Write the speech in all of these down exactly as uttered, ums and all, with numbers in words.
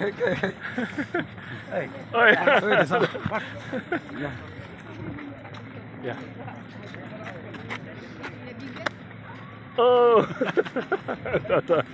Okay. Hey. Oi. Sorry, sorry. Yeah. Yeah. Oh. Tak, tak.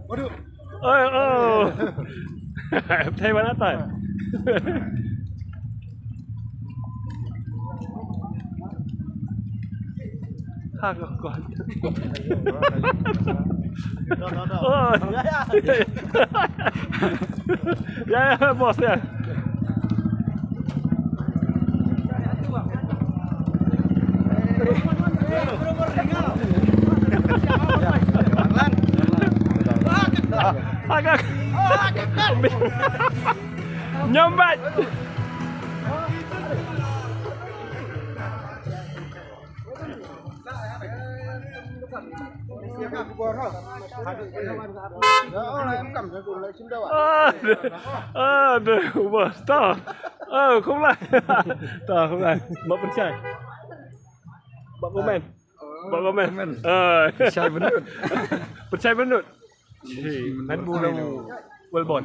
Waduh. Oi, oh. Thei ban atai. Ha, ko, ko. Oh. Ya, ya, bos, ya. Agak. Nyambat. Aduh, aduh, bos, to. Oh, khublei. To, khublei. Bok pynshai. Bok komen. Bok komen. Eh. Pynshai bynrut. Pynshai bynrut. Nan bu nang Wellborn.